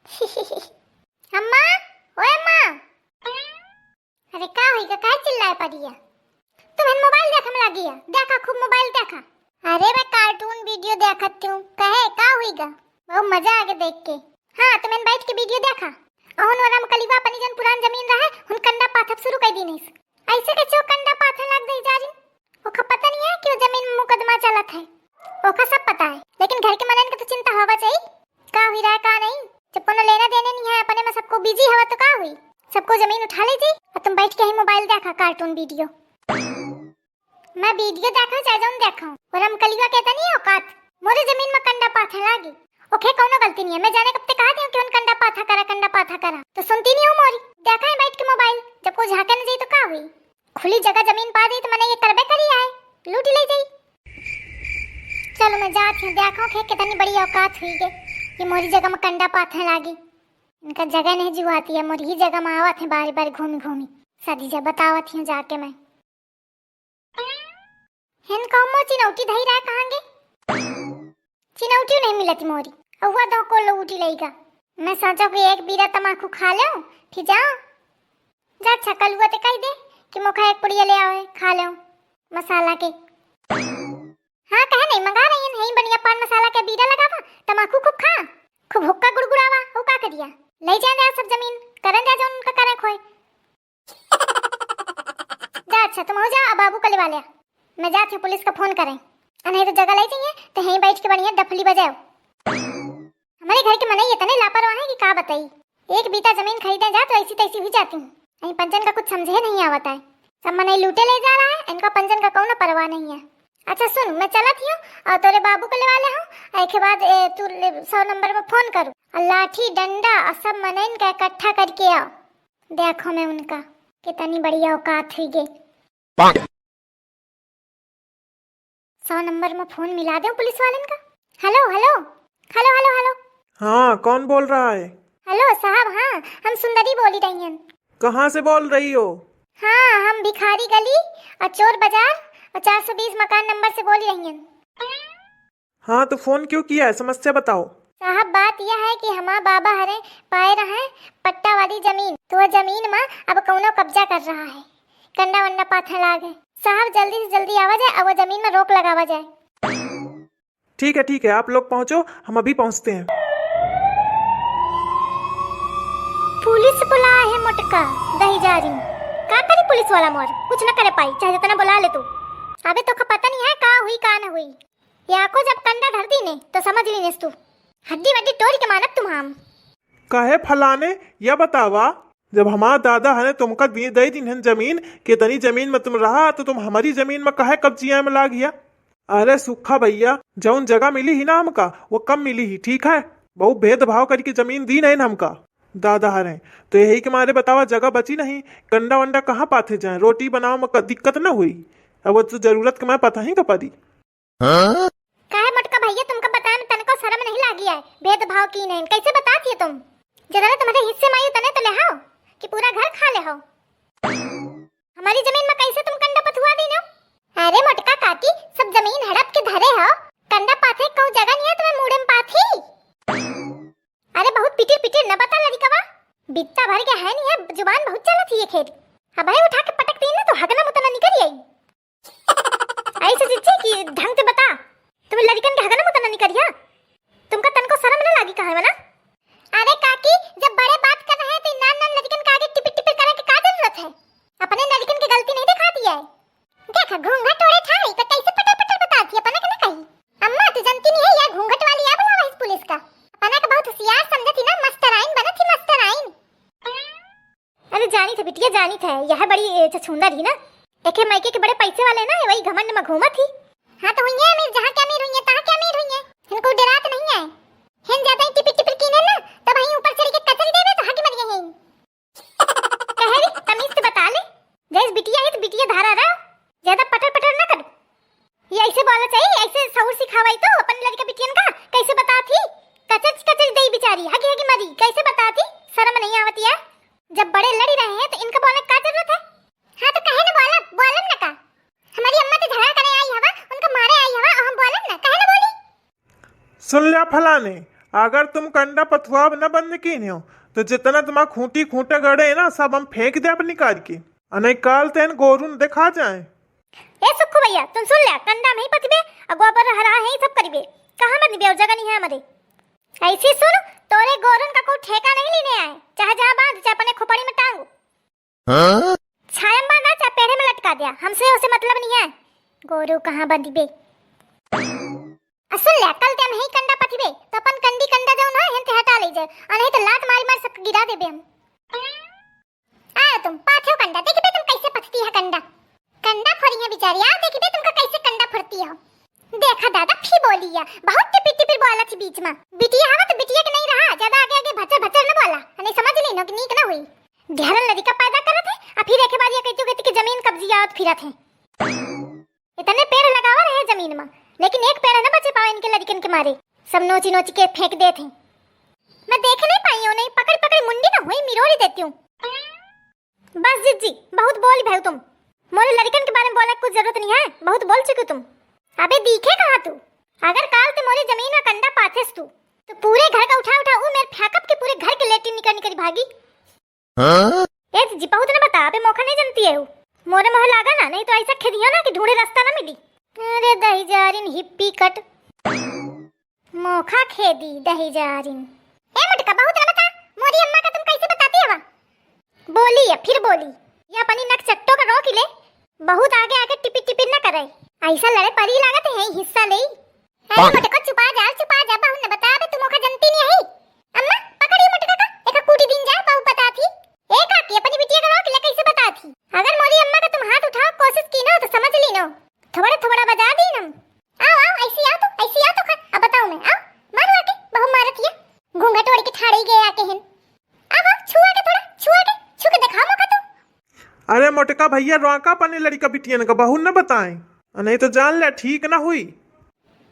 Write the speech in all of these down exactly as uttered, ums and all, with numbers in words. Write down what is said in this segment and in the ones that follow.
अम्मा, ओए अम्मा। अरे का होइगा, काहे चिल्लाए पड़िया? तुमन मोबाइल देखे में लागिया, देखा खूब मोबाइल देखा। अरे मैं कार्टून वीडियो देखत हूँ, कहे का होइगा? बहुत मजा आगे देख के। हाँ, तुमन बैठ के वीडियो देखा। अहुन वो रमकलिवा अपनी जन पुरान जमीन रहे, हुन कंडा पाथब शुरू कर दीनिस। ऐसे कैसे वो कंडा पाथे लाग दही जा रही? ओका पता नहीं है कि वो जमीन में मुकदमा चलत है। ओका सब पता है, लेकिन घर के मनन के तो चिंता होवा चाहिए। का हुई रहा है, का नहीं। जब कोनो लेना देने नहीं है, अपने में सबको बिजी हवा तो का हुई? सबको जमीन उठा ले जी, और तुम बैठ के ही मोबाइल देखा, कार्टून वीडियो। मैं वीडियो देखा चाहे जौन देखा, वो रमकलिवा के इतनी औकात, मोरे जमीन में कंडा पाथे लागी। ओके, कौनो गलती नहीं है, मैं जाने कब तक कहा थी कि उन कंडा पाथा करा, कंडा पाथा करा, तो सुनती नहीं हो मोरी। देखा है बैठ के मोबाइल, जब कोई झांके न जाई तो का हुई? खुली जगह जमीन पा जाई तो मने ये करबे करी आए, लूट ले जाई। चलो मैं जात हूँ, देखो खे कितनी बड़ी औकात हुई गे, ये मोरी जगह में कंडा पाथे लागी। इनका जगह नहीं जुआती है, मोरी ही जगह में आवत है बारी बारी घूमी घूमी। सदी जब बतावत हूँ जाके मैं। हेन कहूँ मो चिनौटी धई रहा कहाँ गे? चिनौटियो नहीं मिलती मोरी। अउआ दो कोलो उठी लइगा। मैं सोचा कि एक बीरा तमाकू खा लो, फिर जाओ। जा छकलुआ ते कह दे कि मोखा एक पुड़िया ले आवे, खा लो मसाला के। हाँ, कहे नहीं मंगा रही है, यही बढ़िया पान मसाला के बीरा लगावा, तमाकू खूब खा, खूब हुक्का गुड़गुड़ावा, वो का करिया? ले जाए दे सब जमीन, करन दे जो उनका करे खोए। जा अच्छा, तुम हो जाओ, अब बाबू का लेवा ले। मैं जाती हूँ पुलिस का फोन करें, आ नहीं तो जगह ले जाइए तो यहीं बैठ के बढ़िया डफली बजाओ। हमारे घर के मनई इतने लापरवाह हैं कि का बताई। एक बीता जमीन खरीदे जा तो ऐसी तैसी हुई जाती हैं। यहीं पंचन का कुछ समझे नहीं आवता है, सब मनई लूटे ले जा रहा है, इनका पंचन का कौनो परवाह नहीं है। अच्छा सुन, मैं चलत ही हूँ और तोरे बाबू को लेवा ले हूँ, और एक बाद ए, तू ले, सौ नंबर में फोन करू और लाठी डंडा और सब मनइन का इकट्ठा करके आओ। देखो मैं उनका कितनी बड़ी औकात हुई गे। सौ नंबर में फोन मिला दे पुलिस वालन का। हेलो, हेलो, हेलो, हेलो, हेलो। हाँ, कौन बोल रहा है? हेलो साहब, हाँ, हम सुंदरी बोली रही हैं। कहाँ से बोल रही हो? हाँ, हम भिखारी गली और चोर बाजार और चार सौ बीस मकान नंबर से बोली रही हैं। हाँ, तो फोन क्यों किया है, समस्या बताओ। साहब, बात यह है कि हमार बाबा हरे पाए रहे पट्टा वाली जमीन, तो वह जमीन में अब कौनो कब्जा कर रहा है, कंडा वंडा पाथे लाग है। साहब, जल्दी से जल्दी आवा जाए और वह जमीन में रोक लगावा जाए। ठीक है, ठीक है, आप लोग पहुँचो, हम अभी पहुँचते हैं। पुलिस बुला है मोटका दही जारी। का करी पुलिस वाला मोर, कुछ न करे पाई, चाहे जितना बुला ले तू। अबे तो पता नहीं है का हुई का न हुई। या को जब कंडा धर दी ने तो समझ ली नेस तू। हड्डी वड्डी तोड़ के मानब तुम हम। कहे फलाने, या बतावा, जब हमार दादा हने तुमका दे, दे दीन हन जमीन, कि इतनी जमीन में तुम रहा, तो तुम हमारी जमीन में काहे कब्जिया में लाग गया? अरे सुखा भैया, जौन जगह मिली ही ना हमका, वो कम मिली ही, ठीक है? बहुत भेदभाव करके जमीन दी नहीं हमका, दादा हरे। तो यही के मारे बतावा, जगह बची नहीं, कंडा वंडा कहाँ पाथे जाए, रोटी बनावे में क-, दिक्कत न हुई। अब वो तो जरूरत के मैं पता ही का पड़ी। हाँ? काहे मोटका भैया, तुमका बताए में तनको शर्म नहीं लागी है? भेदभाव की नहीं, कैसे बताती है तुम? जरा तुम्हारे हिस्से में आई तने तो ले हाओ कि पूरा घर खा ले हो। हमारी जमीन में कैसे तुम कंडा पथुआ दी नो? अरे मोटका काकी, सब जमीन हड़प के धरे हो, कंडा पाथे कहूँ जगह नहीं है तुम्हें मूड़े में पाथी। अरे बहुत पिटिर पिटिर न बता लड़िकवा, बित्ता भर के है नहीं है, जुबान बहुत चलत ही ये खेत। अब है उठा के पटक दी ना तो हगना मुतना निकल आई। ऐसे चिच्ची की ढंग से बता, तुम लड़िकन के हगना मुतना निकल गया? तुमका तनको शर्म न लागी कहे मना? अरे काकी, जब बड़े बात कर रहे हैं तो नान नान लड़िकन के आगे टिपिर टिपिर करे के का जरूरत है? अपने लड़िकन के गलती नहीं दिखाती है। देखा घूंघट ओढ़े ठाड़ी तो कैसे पटर पटर बताती है, अपने के ना कही। अम्मा तू जानती नहीं है, यह घूंघट वाली या बुलावा इस पुलिस का। अपने का बहुत होशियार समझती ना, मास्टराइन बनत ही मास्टराइन। अरे जानी थे बिटिया, जानी थे, यह बड़ी ए, छछूंदर ही ना। एके मायके के बड़े पैसे वाले ना, वही घमंड में घूमत ही। हाँ तो हुई है अमीर, जहाँ के अमीर हुई है, तहाँ के अमीर हुई है। इनको डरात नहीं है। हिन ज्यादा ही टिपिर टिपिर कीने ना, तब वहीं ऊपर चढ़ के कचरी देवे तो हगी मर गए हैं। कहे भी तमीज से बता ले, जैस बिटिया है तो बिटिया धारा रहो, ज्यादा पटर पटर ना करो। ये ऐसे बोला चाहिए, ऐसे सऊर सिखावाई तो अपन लड़का बिटियन का कैसे बता थी, कचर कचर दई बिचारी, हगी हगी मरी, कैसे बता थी, शर्म नहीं आवती है? जब बड़े लड़ी रहे हैं तो इनका बोले का जरूरत है? हाँ तो कहे ना बोला, बोलन ना का? हमारी अम्मा तो झगड़ा करे आई हवा, उनका मारे आई हवा, और हम बोलन ना, कहे ना बोली? सुन लिया फलाने, अगर तुम कंडा पथुआब न बंद कीन्यो, तो जितना तुम्हारा खूंटी खूंटा गड़े है ना, सब हम फेंक दे निकाल के। अने काल तेन गोरू न देखा जाए। ए सुक्खू भैया, तुम सुन ले, कंडा में ही पथिबे, आ गोबर हरा है, सब करिबे। कहाँ बंदिबे और जगह नहीं है हमारे। ऐसी सुन, तोरे गोरन का कोई ठेका नहीं लेने आए, चाहे जहाँ बांध, चाहे अपने खोपड़ी में टांग। हाँ? छाया में बांधा, चाहे पेड़े में लटका दिया, हमसे उसे मतलब नहीं है। गोरू कहाँ बंदिबे? आ सुन ले, कल ते हम ही कंडा पथिबे, तो अपन कंडी कंडा जौन है, हेन ते हटा ले जाए, आ नहीं तो लात मारी मार सब गिरा देबे हम। आयो तुम, पाथ्यो कंडा, देखिबे तुम कैसे पथती है कंडा। कंडा फोरी है बेचारी, आ देखिबे तुमका कैसे कंडा फोरती हो। देखा दादा, फी बोली है, बहुत टिपिर टिपिर बोला थी बीच में। बिटिया हवा तो बिटिया के नहीं रहा, ज्यादा आगे आगे भचर भचर न बोला, नहीं समझ ली नो कि नीक ना हुई। ढेरन लड़िका पैदा करत है, आ फिर एक बार ये कहती कहती कि जमीन कब्जियात फिरत है। इतने पेड़ लगावा रहे जमीन में, लेकिन एक पेड़ न बचे पावे इनके लड़िकन के मारे, सब नोची नोची के फेंक देत हैं। मैं देख नहीं पाई हूँ, नहीं पकड़ पकड़ मुंडी ना हुई मिरोड़ी देती हूँ। बस जिज्जी, बहुत बोल भैल तुम। मोरे लड़िकन के बारे में बोले कुछ जरूरत नहीं है, बहुत बोल चुकी तुम। अबे दिखे कहाँ तू? अगर काल ते मोरे जमीन में कंडा पाथेस तू, तो पूरे घर का उठा उठा वो मेरे फेंकब के पूरे घर के लेटरिन निकल निकल भागी। हाँ? ए जिज्जी, बहुत न बता, अबे मोखा नहीं जनती है वो। मोरे मोह लागा ना, नहीं तो ऐसा खेदियो ना कि ढूंढे रास्ता ना मिली। अरे दही जारिन हिप्पी कट। मोखा खेदी दही जारिन। ए मोटका, बहुत न बता, मोरी अम्मा का तुम कैसे बताती हवा? बोली है, फिर बोली। ये अपनी नक चट्टो का रोक ले, बहुत आगे आगे टिपिर टिपिर न करे। ऐसा लड़े परी लागत है, हिस्सा ले। अरे मोटका, चुपा जा, चुपा जा, बहुत न बता, अबे तू मोखा जनती नहीं है। अम्मा, पकड़ी मोटका का, एक कूटी दिन जाए, बहुत बता थी। ए काकी, अपनी बिटिया का रोक ले, कैसे बता थी? अगर मोरी अम्मा का तुम हाथ उठाओ, कोशिश की ना, तो समझ ली ना, थोड़ा थोड़ा बजा दी ना। आओ, आओ, ऐसी आओ तो, ऐसी आओ तो खा। अब बताओ मैं, आओ, मारो आके, बहु मारत हिया। घूंघट ओढ़ के ठाड़े गए आके हिन। आओ, आओ, छुआ के थोड़ा, छुआ के, छू के दिखाओ मौका तो। अरे मोटका भैया, रोका अपने लड़िका बिटियन का, बहु न बताएं, नहीं तो जान ले ठीक ना हुई।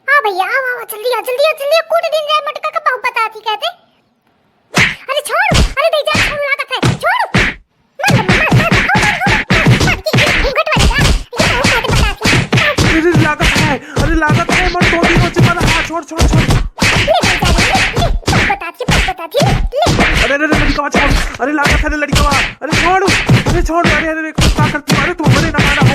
आओ भैया, आओ, आओ, जल्दी आओ, जल्दी आओ, जल्दी आओ, कूट दिन जाए मोटका का, बहु बता थी कहते। अरे छोड़, अरे दे जा, छोड़, लागत है, छोड़। मार, मार, मार, मार, मार, मार, मार, मार, ये, ये घूंघट वाली का, ये बहुत ज्यादा बता थी। अरे लागत है, अरे लागत है, मत तोड़ दी, मत चिपा, हाँ, छोड़, छोड़, छोड़। ले, ले, जा, ले, ले, बहुत बता थी, बहुत बता थी, ले, ले। अरे, अरे, अरे, लड़िकवा छोड़, अरे लागत है रे लड़िकवा, अरे छोड़, अरे छोड़, अरे, अरे, अरे, का करती हो? अरे तू हमरे ना मारा,